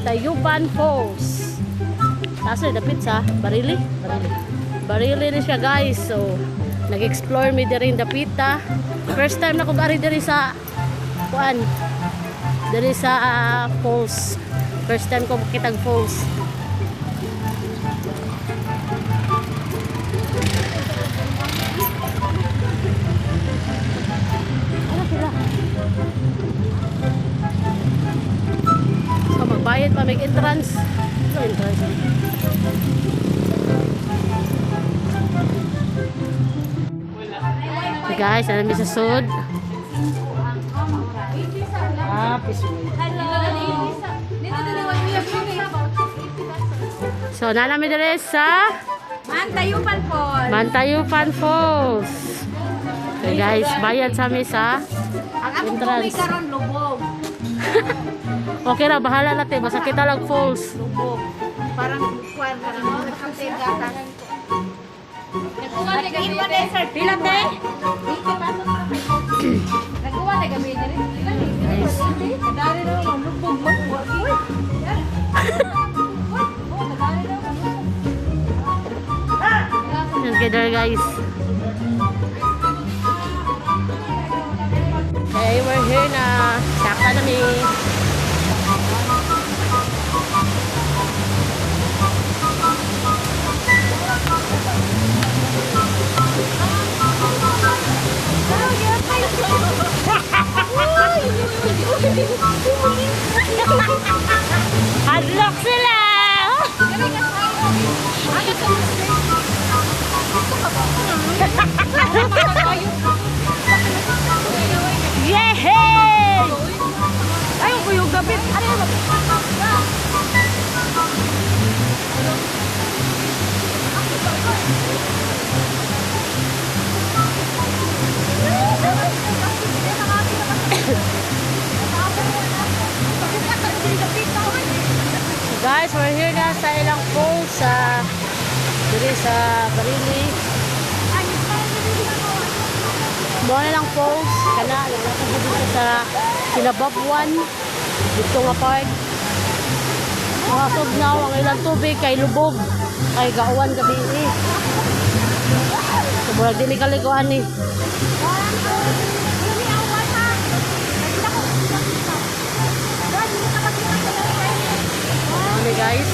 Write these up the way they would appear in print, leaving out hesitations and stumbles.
Tayupan Falls. Taas na dapit sa Barili. Barili. Barili ni siya, guys. So nag-explore mi diri dapita. First time na ko ari diri sa kuan. Diri sa falls. First time ko makitag falls. Ano sila? So magbayad pa may entrance. Ano entrance? So guys, ano mi sa sud? Ah, piso. So nalami diri sa Mantayupan Falls. Mantayupan Falls. So guys, bayad sa mi sa Ang among entrance. tubig karon lubog. Okay ra, bahala natin basta kita lang falls. Lubog. Parang kuan parang nagkape gata. Nagkuha na sir. Pila te? Nagkuha na gabi diri. Guys. Kadari raw lubog mo. Yan kayo guys. Okay, we're here na. Saka na mi. Hadlock sila! Yehey! Ay, kuyog gabit. Ano So guys, we're here na sa ilang falls sa diri sa Barili. Mo na lang falls kana lang dito sa Sinababwan dito nga park. Mga now ang ilang tubig kay lubog kay gauwan gabi eh. So murag di mi kaliguan ni. Ano guys?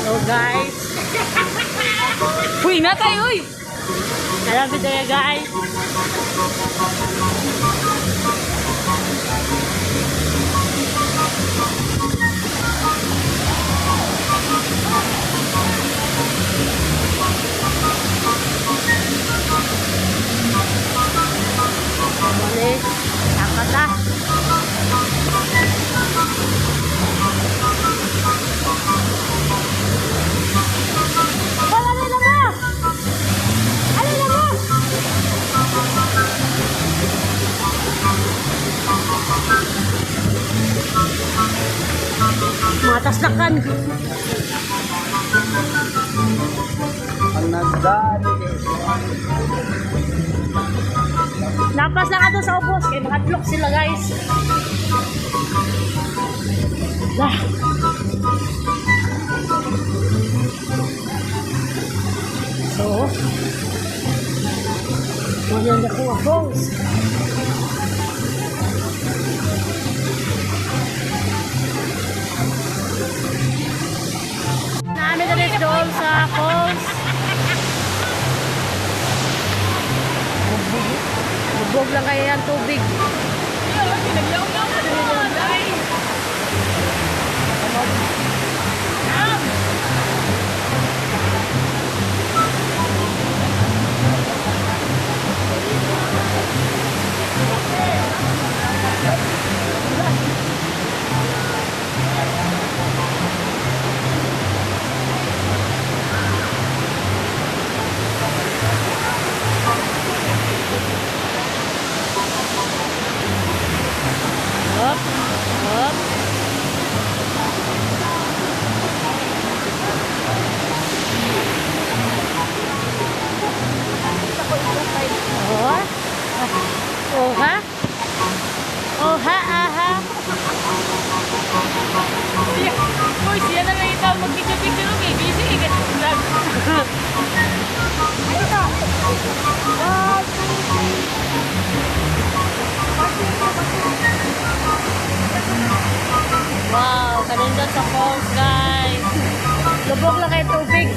So guys, Uy, natay, uy! alam mo tayo guys. Mali, dapat na. Wala na na ba? Ano na ba? Mga taslakan. Ang nagdaan. Napas lang ato sa ubos kay makadlok sila guys. Lah. So, wala na ko ang falls. Namin na rin doon sa falls. Lubog lang kaya yan tubig. sa falls, guys. Lubog lang kayo tubig.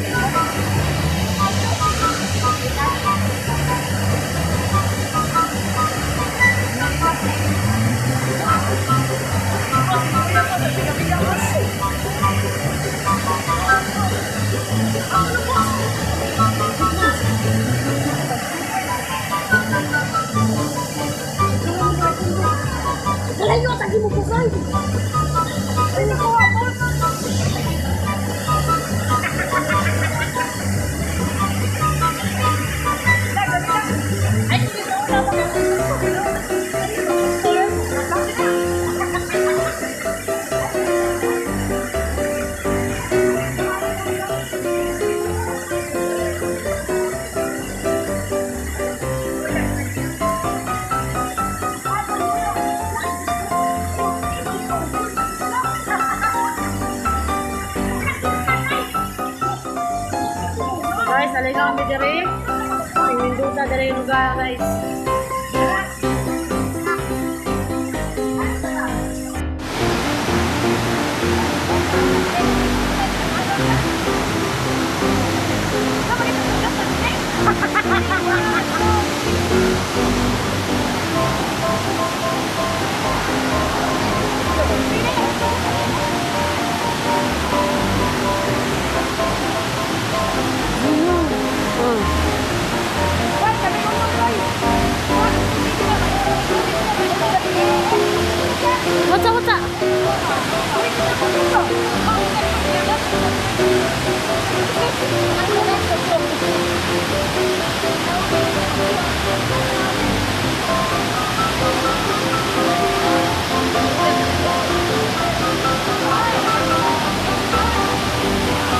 Guys, naligaw kami diri. Tingin diri yung lugar, guys. What's up, what's up?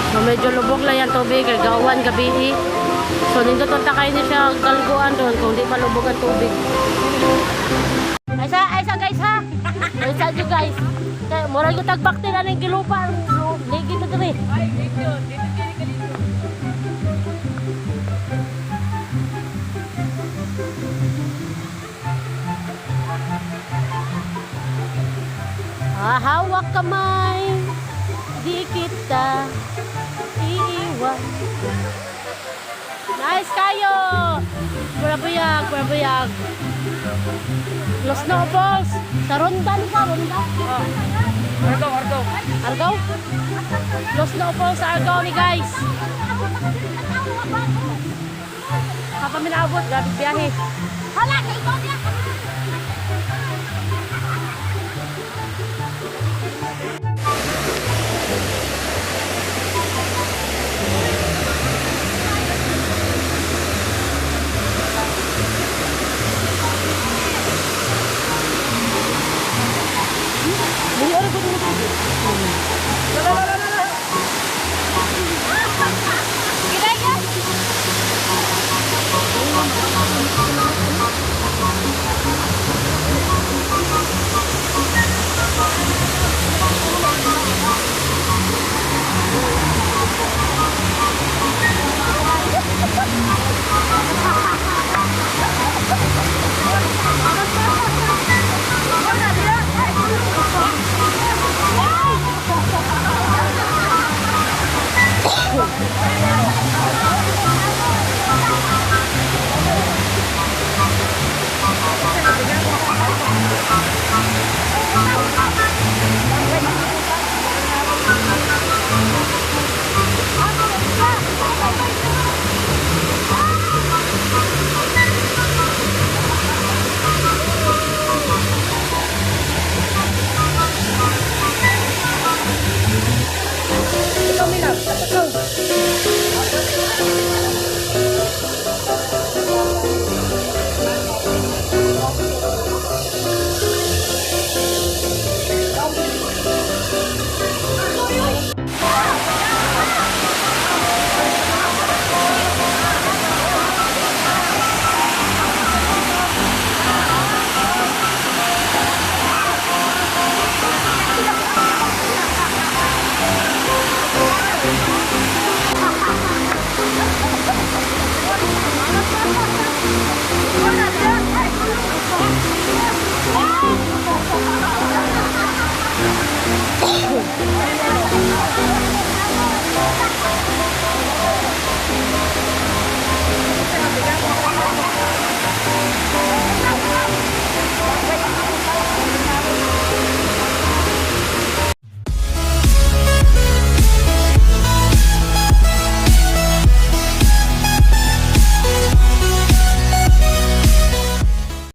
So medyo lubog lang yan tubig, kay gawan gabi. So nindot ang takay ni siya galguan doon kung di pa lubog ang tubig. Ay sa guys ha. Ay sa you guys. Kay murag ko tagbakti na ning gilupa, ligi na diri. Ay, dito. Dito kini kalito. Ah, hawak kamay, di kita iiwan. Nice kayo! Kurabuyag, kurabuyag. Los Nobles! Sa Ronda ni sa Ronda. Oh. Argaw, Argaw. Argaw? Los Nobles sa Argaw ni guys. Kapag minaabot, grabe biyahe. Hala, kay ikaw niya.